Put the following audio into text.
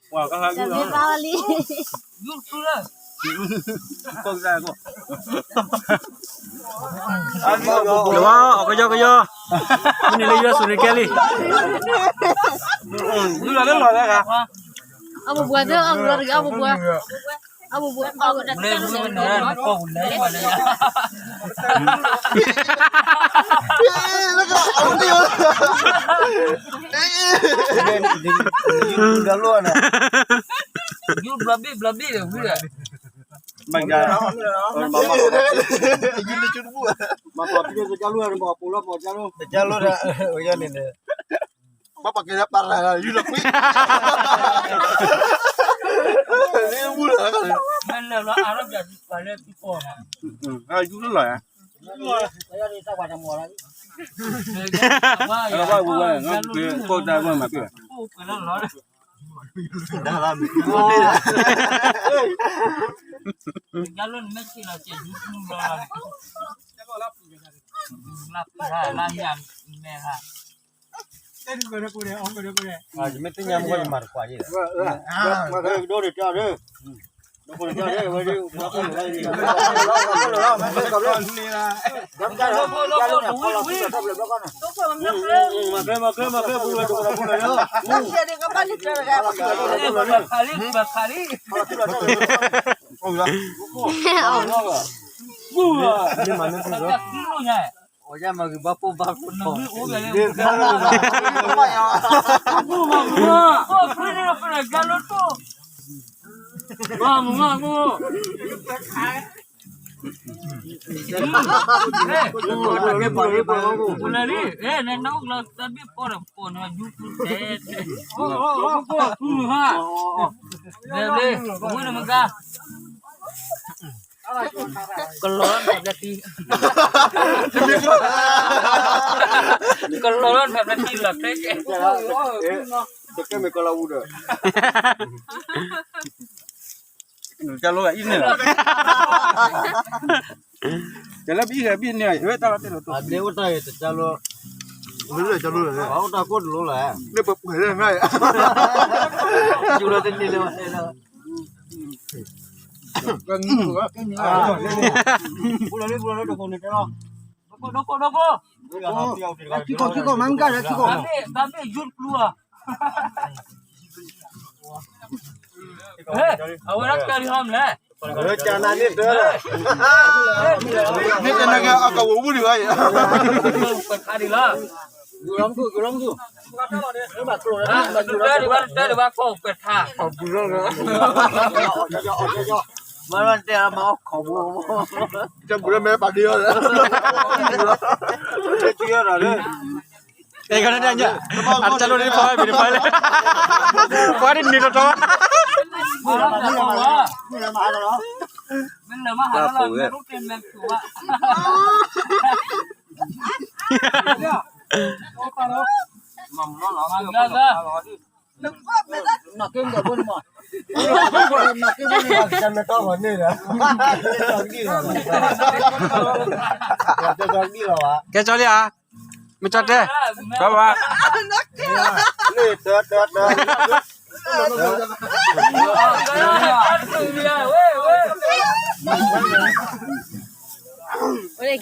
တၢ်မ့ၢ်ဘၣ်လံ. ယဝၤ အီၣ်ကယီကယီ, မ့ၢ်န့ၣ်လၢယွၤဆူၣ်န့ၣ်ကဲလံ. အီၣ်ဘှံးဘှံးသ့ၣ် အီၣ်ဘှံးဘှံး, အီၣ်ဘှံးဘှံး, အီၣ်ဘှံးဘှံး, ယုၢ်ဘျီဘ့ၣ်ဘျီဘ့ၣ်ဒီးဝံၤဒီး မၤကၤ, မၤပှၤပှၤပှၤပှၤပှၤ, ကၢ်လိာ်ဒၣ်, ကၢ်လိာ်ဒၣ်, ယန့ၣ်န့ၣ်, ဘၣ်ပှၤကဲဒၣ်ပၢ်ရၤ ယူၢ်လီၤကွံာ်, မ့ၢ်လၢလီၤအါထီၣ်ပျးပှၤလၢသုကီၢ်, ယူၢ်လီၤ, ဘၣ်ဝဲဝဲ, ကိၣ်တၢ်မၤမၤပ့ၢ်, ကၢ်လိာ်န့ၣ်မ့ၢ်က့ၤလီၤကဲယူၢ်လီၤ, လၢပှၤလၢယၤမဲဟါ, ယမ့ၢ်သ့ၣ်ညါမ့ၢ်ယမၤတခွးယဲၢ်, ဒိၣ်ဒိၣ်တၢ်ဒၣ်, ခါလံ, ခါလံ, ခါလံ, ကလီၤလၢဖဲပျဲၢ်ထံ, ကလီၤလၢဖဲပျဲၢ်ထံလီၤတဲကဲ, တကဲမ့ၢ်ကလီၤဝူဒီး, ကၢ်လိာ်အံၤန့ၣ်လီၤ, ကလီၤဘံၣ်ဘံၣ်န့ၣ်, ဝဲတၢ်လီၤတဲာ်လီၤတိၢ်, မ့ၢ်အိၣ်တၢ်ယတကၢ်လိာ်, မ့ၢ်လၢကၢ်လိာ်လီၤ, အိၣ်တၢ်ကိၢ်တလိၤလီၤ, မ့ၢ်ပှဲၤပှဲၤလၢ, ယူၢ်လီၤတန့ၢ်လၢၤဘၣ်, ပူၤလီၤလံ ပူၤလီၤလံ တကိးန့ၣ်တဲလီၤ, ဒိကိး ဒိကိး ဒိကိး, ခံကိး ခံကိး မၤမုၢ်ကၢ်လၢခံကိး, ဘၣ်မ့ၢ်ယူၢ်တပျူၤဧါ, အဝဲဒၣ်ကၢ်လံဟီမလဲၣ်, ကၢ်နၤန့ၣ်တၢ်, မ့ၢ်တနကဲအကဝူၤဘူးဒံးဘၣ်, ပခါဒံးလီၤ, ယူၢ်လီၤမုၢ် ယူၢ်လီၤမုၢ်, တၢ်ဒံးဘၣ် တၢ်ဒံးဘၣ် ကီၢ်ပထါ, မၤလီၤတဲာ်မၤအီၣ်ခိးဘူး, ကၢ်ဘူးလၢမဲပာ်ဒံးအီၤ, ကၢ်လီၤ, အဲ ကနဒၣ်ညါ, အတၢ်လိၣ်န့ၣ်ဖီဝဲ မ့ၢ်တဖီလဲၣ်, ဖီဝဲဒ်န့ၣ်တတီၤ, မ့ၢ်လၢမဟါလီၤ, မ့ၢ်ရူၢ်တဲမဲာ်ဆူၣ်ဘၣ်, မၤမၤလီၤ, ကဲကၠီလံဧါ, မ့ၢ်ကၠီတဲ, ဘၣ်ဘၣ်, တၢ်တၢ်တၢ်, ဝဲ